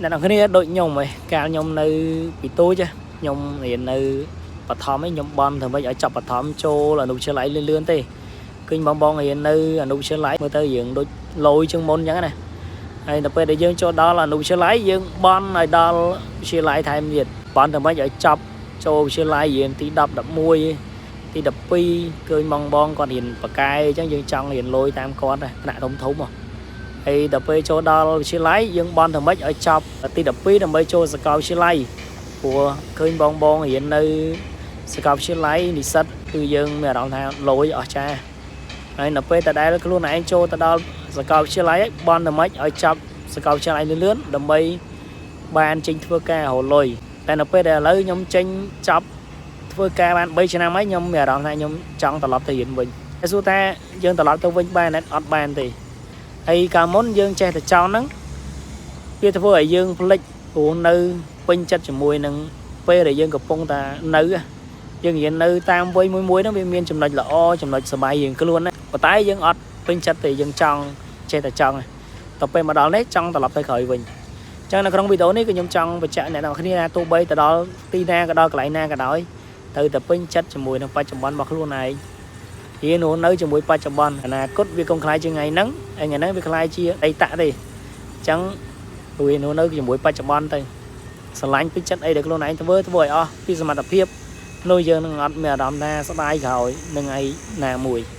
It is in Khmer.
អ្នកនរគ្នាដូចខ្ញុំហ៎កាលខ្ញុំនៅពីតូចខ្ញុំរៀននៅបឋមឯងខ្ញុំបន់ធ្វើម៉េចឲ្យចប់បឋមចូលអនុវិទ្យាល័យលឿនៗទេឃើញបងបងរៀននៅអនុវិទ្យាល័យមើលទៅរៀងដូចលយជាងមុនអញ្ចឹងណាហើយដល់ពេលដែលយើងចូលដល់អនុវិទ្យាល័យយើងបន់ឲ្យដល់វិទ្យាល័យថែមទៀតបន់ធ្វើម៉េចឲ្យចប់ចូលវិទ្យាល័យរៀនទី10 11ទី12ឃើញបងបងគាត់រៀនបកែអញ្ចឹងយើងចង់រៀនលយតាមគាត់ណាថ្នាក់ធំធំហ៎ ហើយដល់ពេលចូលដល់វិទ្យាល័យយើងបន់ធ្វើម៉េចឲ្យចប់ទី12ដើម្បីចូលសាកលវិទ្យាល័យព្រោះឃើញបងបងរៀននៅសាកលវិទ្យាល័យនិស្សិតគឺយើងមានអារម្មណ៍ថាលយអស្ចារ្យហើយនៅពេលតដែលខ្លួនឯងចូលទៅដល់សាកលវិទ្យាល័យហើយបន់ធ្វើម៉េចឲ្យចប់សាកលវិទ្យាល័យលឿនៗដើម្បីបានចេញធ្វើការរកលុយតែនៅពេលដែលឥឡូវខ្ញុំចេញចប់ធ្វើការបាន3ឆ្នាំហើយខ្ញុំមានអារម្មណ៍ថាខ្ញុំចង់ត្រឡប់ទៅរៀនវិញតែសួរថាយើងត្រឡប់ទៅវិញបានអត់បានទេ ហើយកាលមុនយើងចេះតែចោលហ្នឹងវាធ្វើឲ្យយើងភ្លេចព្រោះនៅពេញចិត្តជាមួយនឹងពេលដែលយើងកំពុងតែនៅយើងរៀននៅតាមវ័យមួយមួយហ្នឹងវាមានចំណុចល្អចំណុចសប្បាយរៀងខ្លួនណាប៉ុន្តែយើងអត់ពេញចិត្តទេយើងចង់ចេះតែចង់ដល់ពេលមកដល់នេះចង់ត្រឡប់ទៅក្រោយវិញអញ្ចឹងនៅក្នុងវីដេអូនេះគឺខ្ញុំចង់បញ្ជាក់អ្នកនរគ្នាថាទោះបីទៅដល់ទីណាក៏ដល់កន្លែងណាក៏ដោយត្រូវតែពេញចិត្តជាមួយនឹងបច្ចុប្បន្នរបស់ខ្លួនឯង រៀនរស់នៅជាមួយបច្ចុប្បន្នអនាគតវាកុំខ្លាយជាថ្ងៃហ្នឹងហើយថ្ងៃហ្នឹងវាខ្លាយជាអតីតទេអញ្ចឹងរៀនរស់នៅជាមួយបច្ចុប្បន្នទៅស្រឡាញ់ពេញចិត្តអីដែលខ្លួនឯងធ្វើធ្វើឲ្យអស់ពីសមត្ថភាពនោះយើងនឹងអត់មានអារម្មណ៍ថាស្ដាយក្រោយនឹងឯណាមួយ។